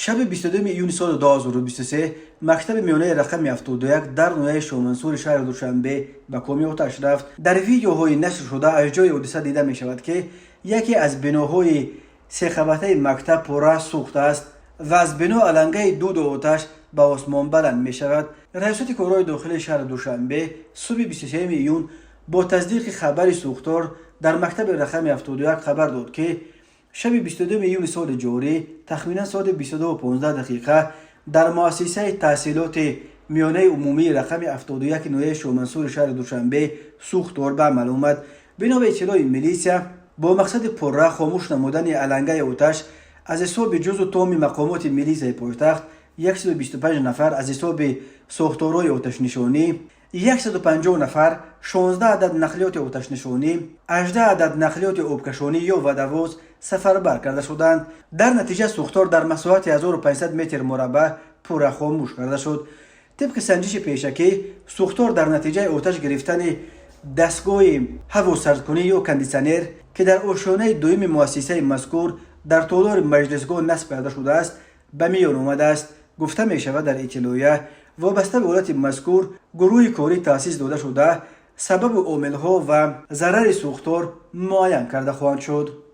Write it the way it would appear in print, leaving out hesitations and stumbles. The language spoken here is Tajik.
Шаби 22 июни соли 2023 мактаби миёнаи рақами 71 дар ноҳияи Шомансури шаҳри Душанбе ба коми оташ рафт. Дар видеоҳои нашршуда аз ҷои ҳодиса дида мешавад, ки яке аз биноҳои сеқабатаи мактаб пурра сӯхтааст ва аз бино алангаи дуду оташ ба осмон баланд мешавад. Раёсати корҳои дохилии шаҳри Душанбе субҳи 23 июн бо тасдиқи хабари сӯхтор дар мактаби рақами 71 хабар дод, ки шаби 22 июни соли ҷорӣ тахминан соати 22:15 дақиқа дар муассисаи таҳсилоти миёнаи умумии рақами 71 ноҳияи Шомансури шаҳри Душанбе сӯхтор ба амал омад. Бино ба иттилои милисия, бо мақсади пурра хомӯш намудани алангаи оташ аз ҳисоби ҷузу томи мақомоти милисияи пойтахт 125 нафар, аз ҳисоби сохторҳои оташнишонӣ 150 нафар, 16 адад нақлиёти оташнишонӣ, 18 адад нақлиёти обкашонӣ ё водовоз сафарбар карда шуданд. Дар натиҷа сӯхтор дар масоҳати 1500 метр мураббаъ пурра хомӯш карда шуд. Тибқи санҷиши пешакӣ, сӯхтор дар натиҷаи оташ гирифтани дастгоҳи ҳавосардкунӣ ё кондитсионер, ки дар ошёнаи дуюми муассисаи мазкур дар толори маҷлисгоҳ насб карда шудааст, ба миён омадааст, гуфта мешавад дар иттилоия. Вобаста ба ҳолати мазкур гурӯҳи корӣ таъсис дода шуда, сабабу омилҳо ва зарари сӯхтор муайян карда хоҳанд шуд.